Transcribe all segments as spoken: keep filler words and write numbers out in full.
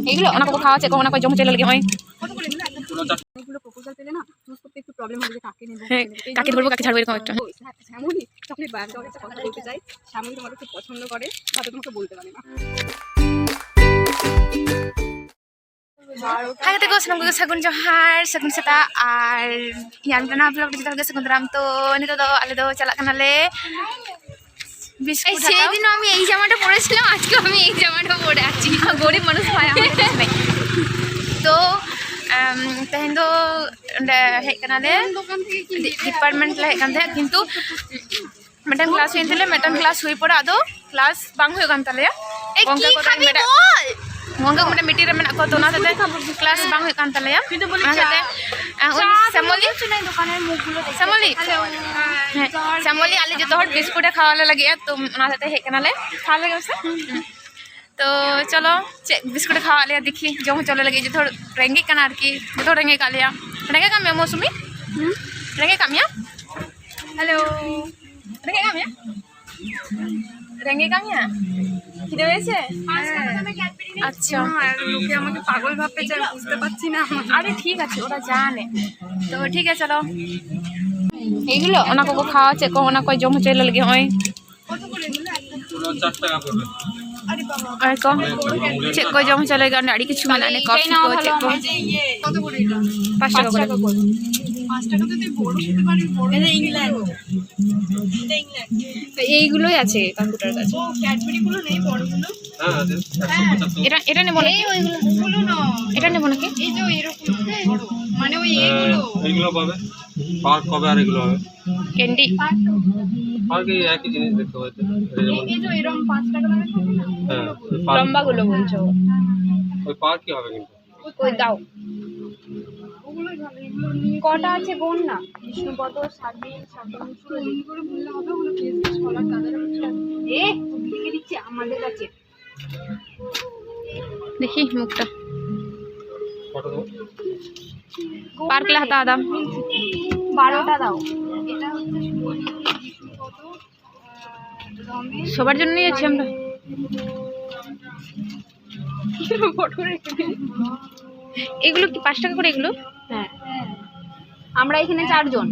এইগুলো, ওনা কো খাওয়া চেক, ওনা কো জম চলে লাগে হয়। অনেকগুলো প্রপোজাল পেলে না, চুজ করতে একটু প্রবলেম হবে যে কাকে নেব। হ্যাঁ, কাকে ধরবো, কাকে ছাড়বো, এরকম একটা। শ্যামলী, চকলেট বার, চকলেট কথা বলতে চাই। শ্যামলী তোমাকে খুব পছন্দ করে, হয়তো তোমাকে বলতে পারে না। ᱦᱟᱭ ᱜᱟᱛᱮ ᱠᱚ, ᱥᱟᱱᱟᱢ ᱠᱚᱜᱮ ᱥᱟᱹᱜᱩᱱ ᱡᱚᱦᱟᱨ, ᱥᱟᱹᱜᱩᱱ ᱥᱮᱛᱟᱜ᱾ ᱟᱨ ᱤᱧᱟᱹᱜ ᱱᱟᱣᱟ ᱵᱞᱚᱜ ᱨᱮ ᱡᱚᱛᱚ ᱦᱚᱲ ᱜᱮ ᱥᱟᱹᱜᱩᱱ ᱫᱟᱨᱟᱢ᱾ ᱛᱚ ᱱᱤᱛᱚᱜ ᱫᱚ ᱟᱞᱮ ᱫᱚ ᱪᱟᱞᱟᱜ ᱠᱟᱱᱟᱞᱮ ᱵᱤᱥᱠᱩᱴ ᱦᱟᱛᱟᱣ᱾ সেদিনও আমি এই জামাটা পরেছিলাম, আজকেও আমি এই জামাটা পরে আছি। গরিব মানুষ ভাই, আমাদের কিছু নেই। তো ᱟᱢ, ᱛᱮᱦᱮᱧ ᱫᱚ ᱚᱸᱰᱮ ᱦᱮᱡ ᱠᱟᱱᱟᱞᱮ, ᱰᱤᱯᱟᱨᱴᱢᱮᱱᱴ ᱞᱮ ᱦᱮᱡ ᱠᱟᱱ ᱛᱟᱦᱮᱸᱫ, ᱠᱤᱱᱛᱩ ᱢᱤᱫᱴᱟᱝ ᱠᱞᱟᱥ ᱦᱩᱭᱮᱱ ᱛᱟᱞᱮᱭᱟ, ᱢᱤᱫᱴᱟᱝ ᱠᱞᱟᱥ ᱦᱩᱭ ᱯᱚᱨᱮ ᱟᱫᱚ ᱠᱞᱟᱥ ᱵᱟᱝ ᱦᱩᱭᱩᱜ ᱠᱟᱱ ᱛᱟᱞᱮᱭᱟ᱾ ᱜᱚᱝᱠᱮ ᱠᱚ ᱛᱟᱦᱮᱸ ᱢᱤᱫᱴᱟᱝ, ᱜᱚᱝᱠᱮ ᱠᱚ ᱢᱤᱫᱴᱟᱝ ᱢᱤᱴᱤᱝ ᱨᱮ ᱢᱮᱱᱟᱜ ᱠᱚᱣᱟ, ᱛᱚ ᱚᱱᱟ ᱦᱚᱛᱮᱡ ᱛᱮ ᱠᱞᱟᱥ ᱵᱟᱝ ᱦᱩᱭᱩᱜ ᱠᱟᱱ ᱛᱟᱞᱮᱭᱟ᱾ ᱚᱱᱟ ᱦᱚᱛᱮᱡ ᱛᱮ, ᱟᱸ, ᱩᱱᱤ ᱥᱮᱢᱚᱞᱤ, ᱥᱮᱢᱚᱞᱤ, ᱦᱮᱸ, ᱥᱮᱢᱚᱞᱤ ᱟᱞᱮ ᱡᱚᱛᱚ ᱦᱚᱲ ᱵᱤᱥᱠᱩᱴ ᱮ ᱠᱷᱟᱣᱟ ᱞᱮ ᱞᱟᱹᱜᱤᱫᱼᱟ, ᱛᱚ ᱚᱱᱟ ᱦᱚᱛᱮᱡ ᱛᱮ ᱦᱮᱡ ᱠᱟᱱᱟᱞᱮ, ᱠᱷᱟᱣᱟ ᱞᱮᱜᱮ ᱢᱮᱥᱮ᱾ ᱛᱚ ᱪᱚᱞᱚ, ᱪᱮᱫ ᱵᱤᱥᱠᱩᱴ ᱮ ᱠᱷᱟᱣᱟ ᱞᱮᱭᱟ, ᱫᱮᱠᱷᱤ, ᱡᱚᱢ ᱦᱚᱪᱚ ᱞᱮ ᱞᱟᱹᱜᱤᱫ᱾ ᱡᱚᱛᱚ ᱦᱚᱲ ᱨᱮᱸᱜᱮᱡ ᱠᱟᱱᱟ ᱟᱨᱠᱤ, ᱡᱚᱛᱚ ᱦᱚᱲ ᱨᱮᱸᱜᱮᱡ ᱠᱟᱜ ᱞᱮᱭᱟ᱾ ᱨᱮᱸᱜᱮᱡ ᱠᱟᱜ ᱢᱮᱭᱟ ᱢᱳᱥᱩᱢᱤ? ᱦᱩᱸ? ᱨᱮᱸᱜᱮᱡ ᱠᱟᱜ ᱢᱮᱭᱟ? ᱦᱮᱞᱳ᱾ ᱨᱮᱸᱜᱮᱡ ᱠᱟᱜ ᱢᱮᱭᱟ? ᱨᱮᱸᱜᱮᱡ ᱠᱟᱜ ᱢᱮᱭᱟ? খিদে পেয়েছে? আচ্ছা। হ্যাঁ, লোকে আমাকে পাগল ভাববে যে আমি বুঝতে পারছি না। আরে ঠিক আছে, ওরা জানে। তো ঠিক আছে, চলো। এইগুলো, ওনা কো খাওয়া চেক, ওনা কো জম হচ্ছে লেগে, ওই। ওরা চার টাকা করে। ᱟᱨ ᱠᱚ ᱪᱮᱫ ᱠᱚ ᱡᱚᱢ ᱦᱚᱪᱚ ᱞᱮ ᱜᱟᱱᱚᱜᱼᱟ, ᱟᱹᱰᱤ ᱠᱤᱪᱷᱩ ᱢᱮᱱᱟᱜᱼᱟ, ᱚᱱᱮ ᱠᱚᱯᱷᱤ ᱠᱚ, ᱪᱮᱫ ᱠᱚ᱾ ᱯᱟᱸᱪ ᱴᱟᱠᱟ ᱠᱚ ᱯᱟᱸᱪ ᱴᱟᱠᱟ ᱠᱚ ᱯᱚᱲ᱾ ᱯᱟᱸᱪ ᱴᱟᱠᱟ ᱫᱚ ᱛᱩᱭ ᱵᱚᱲ ᱦᱚতে পারে, বড়। এটা ইংল্যান্ড। এটা ইংল্যান্ড। এইগুলোই আছে কাকুটার কাছে। ও, ক্যাডবেরি গুলো নেই, বড়গুলো? হ্যাঁ, আছে। একশো পঁচাত্তর। এটা, এটা নেবো নাকি? এই ওইগুলো, ওগুলো না। এটা নেবো নাকি? এই যে ওই এরকম বড়, মানে ওই হ্যাঁ, এইগুলো। এইগুলো পাবে। পার্ক হবে আর এগুলো হবে। ক্যান্ডি। পার্ক তো। পার্কে এই একই জিনিস দেখতে পাচ্ছি। এই যে, এই যে এরকম পাঁচ টাকা দামের থাকে না? হ্যাঁ, ওই পার্ক। লম্বাগুলো বলছো? ওই পার্কই হবে কিন্তু। ওই দাও। ওগুলোই ভালো, এগুলো নিয়ে কটা আছে গোন না? বিষ্ণুপদ, সাবি, সাবি, ওগুলো করে বললে হবে, ওগুলো বেশ বেশ কলার দাদারা বসে আছে। এ, ওদিকে দিচ্ছে আমাদের কাছে। দেখি মুখটা। কত দেবো? পার্ক লে হাতা দাম। বারোটা দাও। এটা হচ্ছে সুমন, বিষ্ণুপদ, আহ, রমেশ, সবার জন্য নিয়ে যাচ্ছি আমরা। এগুলো কি পাঁচ টাকা করে এগুলো? হ্যাঁ। আমরা এখানে চারজন।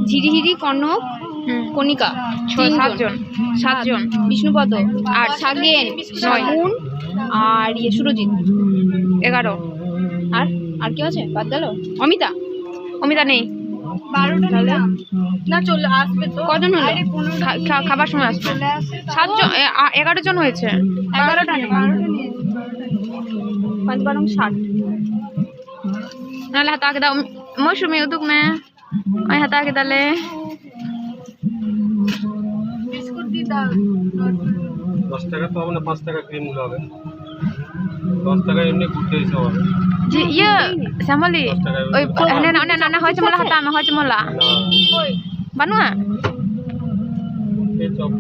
ঝিরিঝিরি, কনক, হুম। কণিকা। ছয়, তিনজন। সাতজন। সাতজন। বিষ্ণুপদ। আর সাগেন, নয়। সাগুন, আর ইয়ে সুরজিৎ। এগারো। আর, আর কেউ আছে? বাদ গেল? অমিতা? অমিতা নেই। বারোটা তাহলে? নিলাম। না, চলে আসবে তো। কজন হলো? আরে, পনেরো খা-, খা-, খাবার সময় আসবে। চলে আসবে। সাতজন, এ, আ, এগারো জন হয়েছে। এগারোটা নেই। বারোটা নিয়ে এসো, বারোটা নিয়ে এসো। পাঁচ বারং ষাট᱾ ᱱᱚᱣᱟ ᱞᱮ ᱦᱟᱛᱟᱣ ᱠᱮᱫᱟ᱾ ᱢᱳᱥᱩᱢᱤ, ᱩᱫᱩᱜ ᱢᱮ᱾ ᱱᱚᱜᱼᱚᱭ ᱦᱟᱛᱟᱣ ᱠᱮᱫᱟᱞᱮ᱾ বিস্কুট দিয়ে দাও। দশ টাকা তো হবে না, পাঁচ টাকা ক্রিমগুলো হবে। দশ টাকা এমনি ঘুরতে হিসাব হবে। জি, ইয়ে, শ্যামলি, দশ টাকা এমনি ওই ঘুরতে হবে। ᱦᱟᱱᱮ ᱚᱱᱮ ᱚᱱᱟ ᱦᱚᱡᱽᱢᱚᱞᱟ ᱦᱟᱛᱟᱣ ᱢᱮ, ᱦᱚᱡᱽᱢᱚᱞᱟ᱾ না। ᱵᱟᱹᱱᱩᱜᱼᱟ? এই চপ,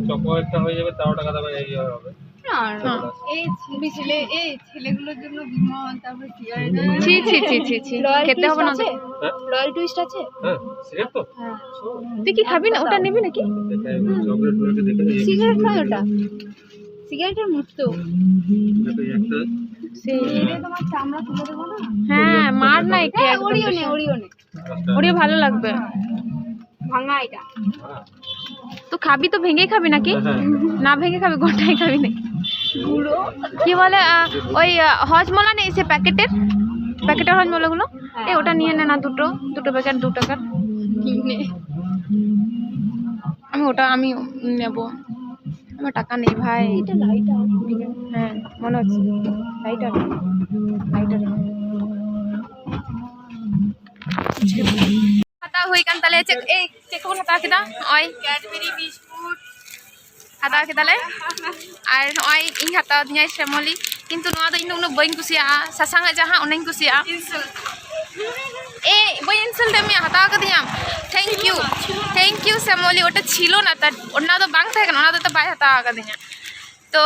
চপ একটা হয়ে যাবে, তেরো টাকা দামের এই হবে। না, না। এই ছেলে, এই ছেলেগুলোর জন্য বিমল, তারপরে সিগারেট। ছি, ছি, ছি, ছি, ছি। রয়্যাল খেতে হবে না। টুইস্ট আছে? হ্যাঁ? রয়্যাল টুইস্ট আছে? হ্যাঁ, সিগারেট তো? হ্যাঁ। তুই কি খাবি না? ওটা নিবি নাকি? এটা চকলেট রয়েছে, দেখে নিয়ে সিগারেট নয় ওটা। সিগারেটের মতো। এটা একটা সেই। এটা তোমার চামড়া তুলে দেবো না? হ্যাঁ, মার না একে হ্যাঁ, একদম ওরিও নে, বেশি। ওরিও নে। ওরিও ভালো লাগবে। ভাঙা এটা। তো খাবি তো ভেঙে খাবি নাকি? হ্যাঁ। না ভেঙে খাবি, গোটাই খাবি নাকি? গুঁড়ো। কি বলে, আহ, ওই, আহ, হজমলা নেই সে প্যাকেটের, প্যাকেটের হজমলাগুলো? হ্যাঁ। এ, ওটা নিয়ে নে না দুটো, দুটো প্যাকেট দু টাকার। কিনে। আমি ওটা আমি নেব, আমার টাকা নেই ভাই। এটা লাইটার। হ্যাঁ, মনে হচ্ছে লাইটার, লাইটার। ᱦᱟᱛᱟᱣ ᱦᱩᱭ ᱠᱟᱱ ᱛᱟᱞᱮᱭᱟ᱾ ᱪᱮᱫ, ᱮᱭ, ᱪᱮᱫ ᱠᱚᱵᱚᱱ ᱦᱟᱛᱟᱣ ᱠᱮᱫᱟ? ᱱᱚᱜᱼᱚᱭ ᱠᱮᱰᱵᱮᱨᱤ ᱵᱤᱥᱠᱩᱴ ᱦᱟᱛᱟᱣ ᱠᱮᱫᱟᱞᱮ᱾ ᱟᱨ ᱱᱚᱜᱼᱚᱭ ᱤᱧ ᱦᱟᱛᱟᱣ ᱫᱤᱧᱟᱭ ᱥᱮᱢᱚᱞᱤ, ᱠᱤᱱᱛᱩ ᱱᱚᱣᱟ ᱫᱚ ᱤᱧ ᱫᱚ ᱩᱱᱟᱹᱜ ᱵᱟᱹᱧ ᱠᱩᱥᱤᱭᱟᱜᱼᱟ, ᱥᱟᱥᱟᱝ ᱟᱜ ᱡᱟᱦᱟᱸ, ᱚᱱᱟᱧ ᱠᱩᱥᱤᱭᱟᱜᱼᱟ᱾ ᱮ, ᱵᱟᱹᱧ ᱤᱱᱥᱟᱞᱴ ᱮᱫ ᱢᱮᱭᱟ, ᱦᱟᱛᱟᱣ ᱠᱟᱫᱤᱧᱟᱢ᱾ Thank you, thank you Semoli, ᱚᱴᱟ ᱪᱷᱤᱞᱳ ᱱᱟ, ᱛᱟ-, ᱚᱱᱟ ᱫᱚ ᱵᱟᱝ ᱛᱟᱦᱮᱸ ᱠᱟᱱᱟ, ᱚᱱᱟ ᱫᱚ ᱛᱚ ᱵᱟᱭ ᱦᱟᱛᱟᱣ ᱠᱟᱫᱤᱧᱟ᱾ ᱛᱚ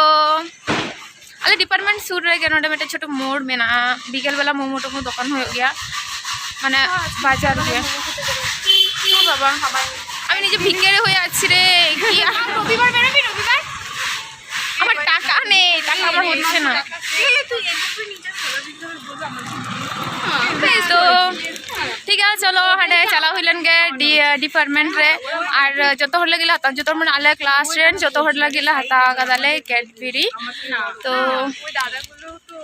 ᱟᱞᱮ ᱰᱤᱯᱟᱨᱴᱢᱮᱱᱴ ᱥᱩᱨ ᱨᱮᱜᱮ ᱱᱚᱰᱮ ᱢᱤᱫᱴᱮᱱ ᱪᱷᱳᱴᱳ ᱢᱳᱲ ᱢᱮᱱᱟᱜᱼᱟ, ᱵᱤᱠᱮᱞ ᱵᱮᱞᱟ ᱢᱳᱢᱳ ᱴᱳᱢᱳ ᱫᱚᱠᱟᱱ ᱦᱩᱭᱩᱜ ᱜᱮᱭᱟ, ᱢᱟᱱᱮ ᱵᱟᱡᱟᱨ ᱜᱮ᱾ ও বাবা, আমি নিজে ভিখারি হয়ে আছি রে। কি আর রবিবার বেরোবি, রবিবার? আমার টাকা ᱯᱮ, ᱴᱟᱠᱟ ᱟᱵᱟᱨ ᱦᱩᱭ ᱥᱮᱱᱟ᱾ ᱛᱚ ᱴᱷᱤᱠ ᱜᱮᱭᱟ, ᱪᱚᱞᱚ ᱦᱟᱸᱰᱮ ᱪᱟᱞᱟᱣ ᱦᱩᱭ ᱞᱮᱱ ᱜᱮ ᱰᱤ-, ᱰᱤᱯᱟᱨᱴᱢᱮᱱᱴ ᱨᱮ᱾ ᱟᱨ ᱡᱚᱛᱚ ᱦᱚᱲ ᱞᱟᱹᱜᱤᱫ ᱞᱮ ᱦᱟᱛᱟᱣᱟ, ᱡᱚᱛᱚ ᱦᱚᱲ ᱢᱟᱱᱮ ᱟᱞᱮ ᱠᱞᱟᱥ ᱨᱮᱱ ᱡᱚᱛᱚ ᱦᱚᱲ ᱞᱟᱹᱜᱤᱫ ᱞᱮ ᱦᱟᱛᱟᱣ ᱠᱟᱫᱟᱞᱮ ᱠᱮᱰᱵᱮᱨᱤ᱾ ᱛᱚ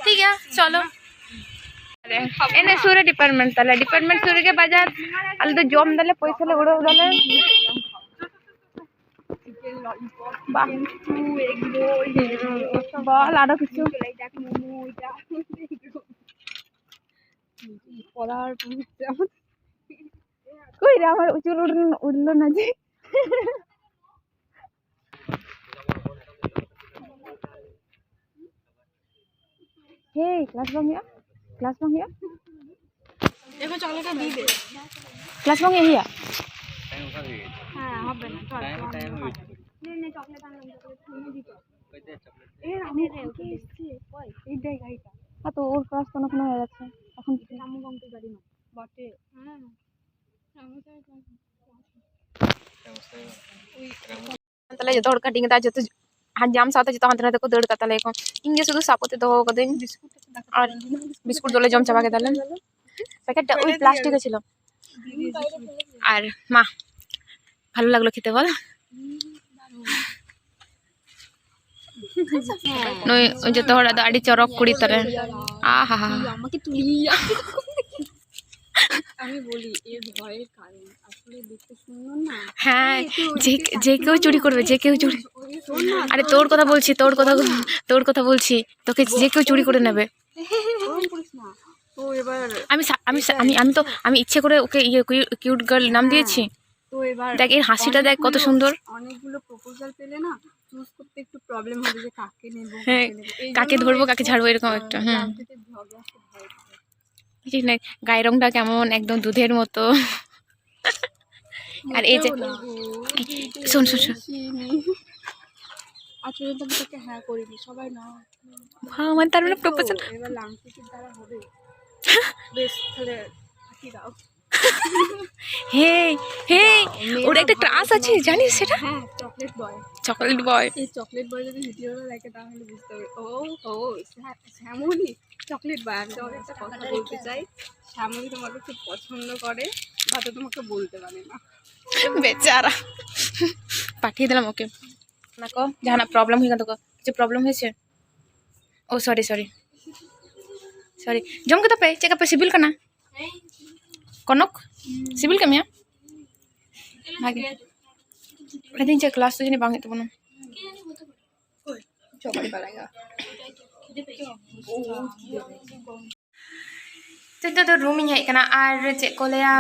ᱴᱷᱤᱠ ᱜᱮᱭᱟ, ᱪᱚᱞᱚ᱾ ᱮᱱᱮ ᱥᱩᱨ ᱨᱮ ᱰᱤᱯᱟᱨᱴᱢᱮᱱᱴ ᱛᱟᱞᱮ, ᱰᱤᱯᱟᱨᱴᱢᱮᱱᱴ ᱥᱩᱨ ᱨᱮᱜᱮ ᱵᱟᱡᱟᱨ᱾ ᱟᱞᱮ ᱫᱚ ᱡᱚᱢ ᱫᱟᱞᱮ, ᱯᱚᱭᱥᱟ ᱞᱮ ᱩᱲᱟᱹᱣ ᱫᱟᱞᱮ᱾ ᱵᱟᱦ᱾ ᱵᱚᱞ ᱟᱨᱚ ᱠᱤᱪᱷᱩ᱾ ᱠᱚᱞᱟᱨ ᱠᱚ ᱢᱤᱫᱴᱟᱝ᱾ ᱠᱚᱭ ᱨᱮ ᱟᱢᱟᱜ ᱩᱪᱩᱞ ᱩᱰ-, ᱩᱰᱞᱳ ᱱᱟ ᱡᱮ᱾ ᱦᱮ, ᱠᱞᱟᱥ ᱵᱟᱝ ᱦᱩᱭᱩᱜᱼᱟ? ᱠᱞᱟᱥ ᱵᱟᱝ ᱦᱩᱭᱩᱜᱼᱟ? ᱮ ᱜᱳ, ᱪᱚᱠᱞᱮᱴ ᱫᱤ ᱫᱮ। ᱠᱞᱟᱥ ᱵᱟᱝ ᱦᱩᱭᱩᱜᱼᱟ? ᱦᱮᱸ, হবে না, চল, চল, চল। নে, নে, চকলেট আনলাম, চকলেট খেয়ে নিবি তো। এ, রামু কালকে এসছে, কই? এই দেখ গাড়িটা। হ্যাঁ, তো ওর ক্লাস তো অনেকক্ষণ হয়ে গেছে। এখন কি? রামু গঙ্কের গাড়ি না। বটে। হ্যাঁ। Ramu sir class. ᱛᱟᱦᱞᱮ ᱡᱚᱛᱚ ᱦᱚᱲ ᱠᱚ ᱦᱟᱹᱴᱤᱧ ᱠᱮᱫᱟ, ᱡᱚᱛᱚ ᱦᱟᱱ ᱡᱟᱢ ᱥᱟᱶᱛᱮ ᱡᱚᱛᱚ ᱦᱟᱱᱛᱮ ᱱᱟᱛᱮ ᱠᱚ ᱫᱟᱹᱲ ᱠᱟᱫ ᱛᱟᱞᱮᱭᱟ ᱠᱚ᱾ ᱤᱧ ᱜᱮ ᱥᱩᱫᱷᱩ ᱥᱟᱵ ᱠᱟᱛᱮ ᱫᱚᱦᱚ ᱠᱟᱹᱫᱟᱹᱧ᱾ ᱟᱨ ᱵᱤᱥᱠᱩᱴ ᱫᱚᱞᱮ ᱡᱚᱢ ᱪᱟᱵᱟ ᱠᱮᱫᱟᱞᱮ᱾ প্যাকেটটা ওই প্লাস্টিকে ছিল। আর মা, ভালো লাগলো খেতে, বল? ᱱᱩᱭ ᱡᱚᱛᱚ ᱦᱚᱲᱟᱜ ᱫᱚ ᱟᱹᱰᱤ ᱪᱚᱨᱚᱠ ᱠᱩᱲᱤ ᱛᱟᱞᱮ᱾ ᱟᱦᱟ ᱦᱟ᱾ আমাকে তুলি। আমি বলি, এর ভয়ের কারণ আসলে দেখতে সুন্দর না। হ্যাঁ, যে, যে কেউ চুরি করবে, যে কেউ চুরি। শোন না, আরে তোর কথা বলছি, তোর কথা, তোর কথা বলছি। তোকে যে কেউ চুরি করে নেবে। ওরম করিস না। তো এবার আমি সা-, আমি সা-, আমি, আমি তো, আমি ইচ্ছে করে ওকে ইয়ে কিউ-, কিউট গার্ল নাম দিয়েছি। তো এবার দেখ, এর হাসিটা দেখ কত অনেকগুলো, সুন্দর। অনেকগুলো প্রপোজাল পেলে না, চুজ করতে একটু প্রবলেম হবে যে কাকে নেব, হ্যাঁ, কাকে নেব। এই কাকে জন্য ধরবো, কাকে একটু, ছাড়বো, এরকম হ্যাঁ, একটা, হুম। লাস্টেতে ঝগড়া আসতে ভয় পায়। ঠিক না? গায়ের রংটা কেমন, একদম দুধের মতো। আর এই যে, মোটেও না। শোন, শোন, শোন। চিনি। আজ পর্যন্ত আমি তোকে হ্যাঁ করিনি, সবাই না। বাহ, মানে তার মানে এই তো, প্রপোজাল। এবার লাংটিকির দ্বারা হবে। বেশ, তাহলে ফাঁকি দাও। হেই, হেই, ওর একটা ক্রাশ আছে, জানিস সেটা? হ্যাঁ, চকলেট বয়। Chocolate boy. এই চকলেট বয় যদি ভিডিওটা দেখে, তাহলে বুঝতে পারবে। ও, ও, শ্যামলি, চকলেট বয়। আমি তোমাকে একটা কথা বলতে চাই। শ্যামলি তোমাকে খুব পছন্দ করে, হয়তো তোমাকে বলতে পারে না। বেচারা। পাঠিয়ে দিলাম ওকে। ᱚᱱᱟ ᱠᱚ ᱡᱟᱦᱟᱱᱟᱜ ᱯᱨᱚᱵᱞᱮᱢ ᱦᱩᱭ ᱠᱟᱱ ᱛᱟᱠᱚᱣᱟ, ᱪᱮᱫ ᱯᱨᱚᱵᱞᱮᱢ ᱦᱩᱭ ᱥᱮ? ᱳ, ᱥᱚᱨᱤ, ᱥᱚᱨᱤ, ᱥᱚᱨᱤ᱾ ᱡᱚᱢ ᱠᱮᱫᱟ ᱯᱮ? ᱪᱮᱫ ᱞᱮᱠᱟ ᱯᱮ, ᱥᱤᱵᱤᱞ ᱠᱟᱱᱟ? ᱠᱚᱱᱚᱠ, ᱥᱤᱵᱤᱞ ᱠᱟᱜ ᱢᱮᱭᱟ? ᱵᱷᱟᱜᱮ᱾ ᱢᱮᱱᱫᱟᱹᱧ ᱪᱮᱫ, ᱠᱞᱟᱥ ᱫᱚ ᱡᱟᱹᱱᱤᱡ ᱵᱟᱝ ᱦᱩᱭᱩᱜ ᱛᱟᱵᱚᱱᱟ᱾ ᱛᱚ, ᱱᱤᱛᱚᱜ ᱫᱚ ᱨᱩᱢ ᱤᱧ ᱦᱮᱡ ᱠᱟᱱᱟ᱾ ᱟᱨ ᱪᱮᱫ ᱠᱚ ᱞᱟᱹᱭᱟ,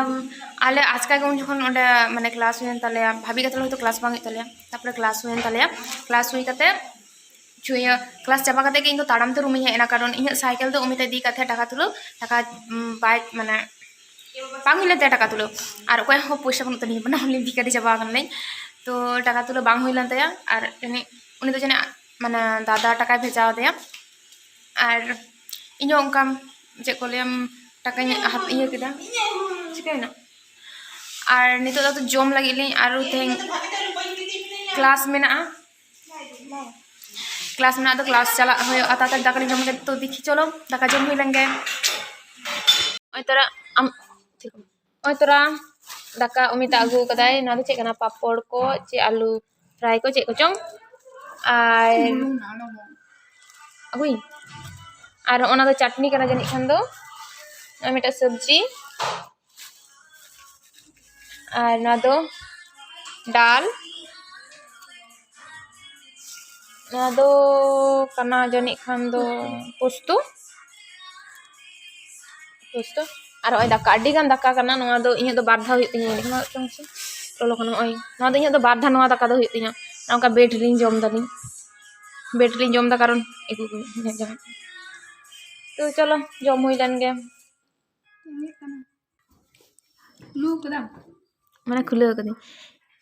ᱟᱞᱮ ᱟᱪᱠᱟ ᱜᱮ ᱩᱱ ᱡᱚᱠᱷᱚᱱ ᱚᱸᱰᱮ ᱢᱟᱱᱮ ᱠᱞᱟᱥ ᱦᱩᱭᱮᱱ ᱛᱟᱞᱮᱭᱟ, ᱵᱷᱟᱵᱤ ᱠᱟᱛᱮ ᱦᱚᱭᱛᱳ ᱠᱞᱟᱥ ᱵᱟᱝ ᱦᱩᱭᱩᱜ ᱛᱟᱞᱮᱭᱟ᱾ ᱛᱟᱨᱯᱚᱨᱮ ᱠᱞᱟᱥ ᱦᱩᱭᱮᱱ ᱛᱟᱞᱮᱭᱟ, ᱠᱞᱟᱥ ᱦᱩᱭ ᱠᱟᱛᱮ ᱪᱩᱭᱟᱹ ᱠᱞᱟᱥ ᱪᱟᱵᱟ ᱠᱟᱛᱮ ᱜᱮ ᱤᱧ ᱫᱚ ᱛᱟᱲᱟᱢ ᱛᱮ ᱨᱩᱢ ᱤᱧ ᱦᱮᱡ ᱮᱱᱟ, ᱠᱟᱨᱚᱱ ᱤᱧᱟᱹᱜ ᱥᱟᱭᱠᱮᱞ ᱫᱚ ᱩᱢᱤᱛ ᱤᱫᱤ ᱠᱟᱛᱮ ᱴᱟᱠᱟ ᱛᱩᱞᱟᱹᱣ, ᱴᱟᱠᱟ, ᱩᱢ, ᱵᱟᱭ, ᱢᱟᱱᱮ, ᱵᱟᱝ ᱦᱩᱭ ᱞᱮᱱ ᱛᱟᱭᱟ ᱴᱟᱠᱟ ᱛᱩᱞᱟᱹᱣ᱾ ᱟᱨ ᱚᱠᱚᱭᱟᱜ ᱦᱚᱸ ᱯᱚᱭᱥᱟ ᱵᱟᱹᱱᱩᱜ ᱛᱟᱹᱞᱤᱧᱟ, ᱵᱟᱱᱟ ᱦᱚᱲ ᱞᱤᱧ ᱵᱷᱤᱠᱟᱨᱤ ᱪᱟᱵᱟ ᱟᱠᱟᱱᱟᱞᱤᱧ᱾ ᱛᱚ ᱴᱟᱠᱟ ᱛᱩᱞᱟᱹᱣ ᱵᱟᱝ ᱦᱩᱭ ᱞᱮᱱ ᱛᱟᱭᱟ᱾ ᱟᱨ ᱩᱱᱤ, ᱩᱱᱤ ᱫᱚ ᱡᱟᱹᱱᱤᱡ, ᱢᱟᱱᱮ, ᱫᱟᱫᱟ ᱴᱟᱠᱟᱭ ᱵᱷᱮᱡᱟ ᱟᱫᱮᱭᱟ᱾ ᱟᱨ ᱤᱧ ᱦᱚᱸ ᱚᱱᱠᱟ, ᱪᱮᱫ ᱠᱚ ᱞᱟᱹᱭᱟ, ᱴᱟᱠᱟᱧ ᱦᱟᱛ-, ᱤᱭᱟᱹ ᱠᱮᱫᱟ, ᱪᱤᱠᱟᱹᱭᱮᱱᱟ? ᱟᱨ ᱱᱤᱛᱚᱜ ᱫᱚ ᱟᱫᱚ ᱡᱚᱢ ᱞᱟᱹᱜᱤᱫ ᱞᱤᱧ, ᱟᱨ ᱛᱮᱦᱮᱧ ᱠᱞᱟᱥ ᱢᱮᱱᱟᱜᱼᱟ, ᱠᱞᱟᱥ ᱢᱮᱱᱟᱜ ᱫᱚ ᱠᱞᱟᱥ ᱪᱟᱞᱟᱜ ᱦᱩᱭᱩᱜᱼᱟ᱾ ᱛᱟᱲᱟᱛᱟᱲᱤ ᱫᱟᱠᱟ ᱞᱤᱧ ᱡᱚᱢ ᱠᱮᱫ, ᱛᱚ ᱫᱮᱠᱷᱤ ᱪᱚᱞᱚ ᱫᱟᱠᱟ ᱡᱚᱢ ᱦᱩᱭ ᱞᱮᱱ ᱜᱮ᱾ ᱱᱚᱜᱼᱚᱭ ᱛᱚᱨᱟ ᱟᱢ, ᱱᱚᱜᱼᱚᱭ ᱛᱚᱨᱟ ᱫᱟᱠᱟ ᱩᱢᱤᱛᱟ ᱟᱹᱜᱩ ᱠᱟᱫᱟᱭ᱾ ᱱᱚᱣᱟ ᱫᱚ ᱪᱮᱫ ᱠᱟᱱᱟ? ᱯᱟᱯᱚᱲ ᱠᱚ, ᱪᱮᱫ ᱟᱹᱞᱩ ᱯᱷᱨᱟᱭ ᱠᱚ, ᱪᱮᱫ ᱠᱚᱪᱚᱝ᱾ ᱟᱨ ᱟᱹᱜᱩᱭ᱾ ᱟᱨ ᱚᱱᱟ ᱫᱚ ᱪᱟᱴᱱᱤ ᱠᱟᱱᱟ ᱡᱟᱹᱱᱤᱡ ᱠᱷᱟᱱ ᱫᱚ᱾ ᱟᱨ ᱢᱤᱫᱴᱟᱝ ᱥᱚᱵᱽᱡᱤ᱾ ᱟᱨ ᱱᱚᱣᱟ ᱫᱚ ᱰᱟᱞ᱾ ᱱᱚᱣᱟ ᱫᱚ ᱠᱟᱱᱟ ᱡᱟᱹᱱᱤᱡ ᱠᱷᱟᱱ ᱫᱚ ᱯᱳᱥᱛᱳ᱾ ᱯᱳᱥᱛᱳ᱾ ᱟᱨ ᱱᱚᱜᱼᱚᱭ ᱫᱟᱠᱟ, ᱟᱹᱰᱤ ᱜᱟᱱ ᱫᱟᱠᱟ ᱠᱟᱱᱟ᱾ ᱱᱚᱣᱟ ᱫᱚ ᱤᱧᱟᱹᱜ ᱫᱚ ᱵᱟᱨ ᱫᱷᱟᱣ ᱦᱩᱭᱩᱜ ᱛᱤᱧᱟᱹ᱾ ᱮᱸᱰᱮᱠᱷᱟᱱ ᱪᱚᱝ ᱥᱮ ᱞᱚᱞᱚ ᱠᱟᱱᱟ᱾ ᱱᱚᱜᱼᱚᱭ ᱱᱚᱣᱟ ᱫᱚ ᱤᱧᱟᱹᱜ ᱫᱚ ᱵᱟᱨ ᱫᱷᱟᱣ ᱱᱚᱣᱟ ᱫᱟᱠᱟ ᱫᱚ ᱦᱩᱭᱩᱜ ᱛᱤᱧᱟᱹ᱾ ᱱᱚᱝᱠᱟ ᱵᱮᱰ ᱨᱮᱞᱤᱧ ᱡᱚᱢ ᱫᱟᱞᱤᱧ, ᱵᱮᱰ ᱨᱮᱞᱤᱧ ᱡᱚᱢ ᱫᱟ, ᱠᱟᱨᱚᱱ ᱤᱧᱟᱹᱜ ᱡᱟᱦᱟᱸ᱾ ᱛᱚ ᱪᱚᱞᱚ, ᱡᱚᱢ ᱦᱩᱭ ᱞᱮᱱ ᱜᱮ᱾ ᱞᱩ ᱠᱮᱫᱟᱢ? ᱢᱟᱱᱮ ᱠᱷᱩᱞᱟᱹᱣ ᱠᱟᱹᱫᱟᱹᱧ᱾